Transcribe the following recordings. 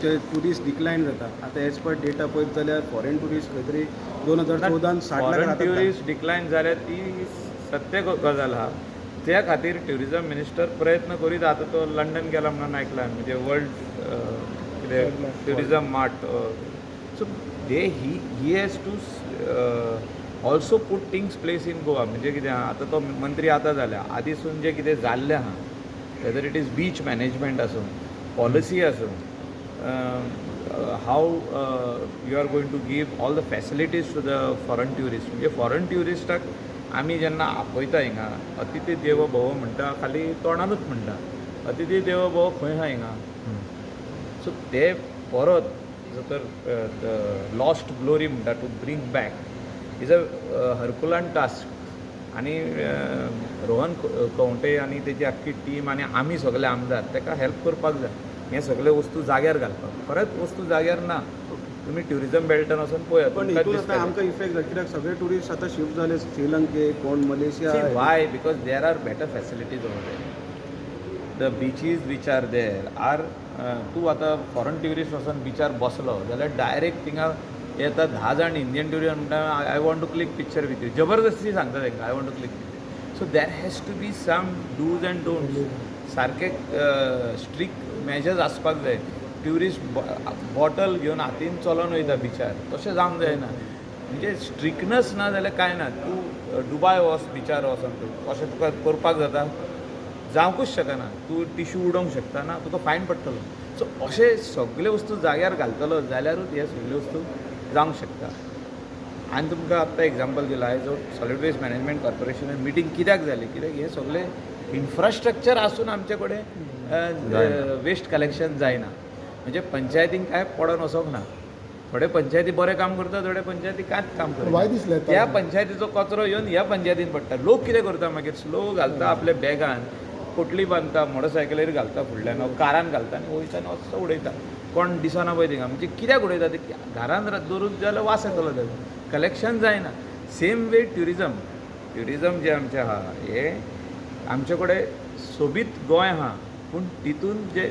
जे tourist डिक्लायन जाता आतां as per data पळयत जाल्यार फॉरेन ट्युरिस्ट खंय तरी 2014 60 फॉरेन लाख ट्युरिस्ट डिक्लायन जाल्या ती सत्य गजाल आहा. त्या खातीर ट्युरिजम मिनिस्टर प्रयत्न करीत. आतां तो लंडन गेला म्हणून आयकलां, म्हणजे वर्ल्ड कितें tourism mart. So they he has to also put things place in Goa. म्हणजे कितें आहा, आतां तो मंत्री आतां जाल्या, आदीसून जें कितें जाल्लें आहा, whether it is beach management आसूं, पॉलिसी आसूं, how you are going to give all the facilities to the foreign tourist. म्हणजे फॉरन ट्युरिस्टाक आमी जेन्ना आपयता हिंगा, अतिथी देवो भव म्हणटा, खाली तोंडानूच म्हणटा. अतिथी देवो भव खंय आहा हिंगा? सो ते परत जो तर लॉस्ट ग्लोरी म्हणटा, to bring back is a Herculean task. आनी रोहन खंवटे आनी तेजी आख्खी टीम आनी आमी सगळे आमदार ताका हेल्प करपाक जाय हें सगळे वस्तू जाग्यार घालपाक. परत वस्तू जाग्यार ना. तुमी ट्युरिजम बेल्टान वचून पळयात. पण तुमकां हितून आतां दिसतलें. आमकां इफेक्ट जाता कित्याक सगळे ट्युरिस्ट आतां शिफ्ट जाले श्रीलंकेक, कोण Malaysia. See why? Because there are better facilities over there. The beaches which are there are तूं आतां फॉरन ट्युरिस्ट वचोन बिचार बसलो जाल्यार डायरेक्ट थिंगा येता 10 जाण इंडियन ट्युरिस्ट, म्हणटा, "I want to click picture with you." जबरदस्ती सांगता तांकां, "I want to click picture." So there has to be some dos and don'ts. सारके स्ट्रिक्ट मेजर्स आसपाक जाय. ट्युरिस्ट बॉटल घेवन हातीन चलोन वयता बिचार, तशें जावंक जायना. म्हणजे स्ट्रिक्टनस ना जाल्यार कांय ना. तूं दुबाय वच, बिचार वचोन तूं अशें तुका करपाक जाता? जावंकूच शकना. तूं टिश्यू उडोवंक शकता ना, तुका फायन पडटलो. सो अशे सगळे वस्तू जाग्यार घालतलो जाल्यारूच हे सगल्यो वस्तू जावंक शकता. आनी तुमकां आत्तां एग्जाम्पल दिलां आयज, जो सॉलिड वेस्ट मॅनेजमेंट कॉर्पोरेशनान मिटींग कित्याक जाली? कित्याक हे सगळे इन्फ्रास्ट्रक्चर आसून आमचे कडेन वेस्ट कलेक्शन जायना. म्हणजे पंचायतीन कांय पडोन वचोंक ना. थोडे पंचायती बरें काम करता, थोडे पंचायती कांयच काम वाय करना. दिसलें? त्या पंचायतीचो कचरो येवन ह्या पंचायतीन पडटा. लोक कितें करता मागीर? स्लो घालता आपल्या बॅगान, पोटली बांदता, मोटरसायकलीर घालता फुडल्यान, कारान घालता आनी वयता आनी असो उडयता. कोण दिसना पळय थिंगा. म्हणजे कित्याक उडयता ते? घरान दवरून जाल्यार वास येतलो तेजो. कलेक्शन जायना. Same way tourism. ट्युरिजम जें आमचें आहा, हें आमचे कडेन सोबीत गोंय आहा, पूण तितून जे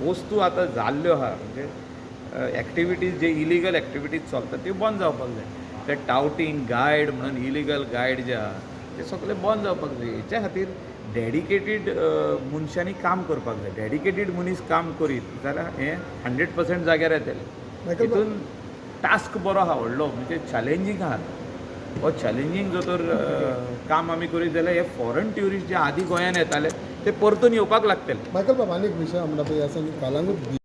वस्तू आतां जाल्ल्यो आहा, म्हणजे एक्टिविटीज, जे इलिगल एक्टिविटीज चलता त्यो बंद जावपाक जाय. ते टावटींग गायड म्हणून इलिगल गायड जे आहा ते सगळे बंद जावपाक जाय. हेच्या खातीर डेडिकेटीड मनशांनी काम करपाक जाय. डेडिकेटीड मनीस काम करीत जाल्यार हें 100% जाग्यार येतलें. मायकल. हितून टास्क बरो आहा व्हडलो, म्हणजे चॅलेंजींग आहा. हो चॅलेंजींग जो तर काम आमी करीत जाल्यार हे फॉरन ट्युरिस्ट जे आदी गोंयान येताले ते परतून येवपाक लागतले. मायकल बाब, आनी एक विशय म्हणटा पळय आसा न्ही, कालांगूट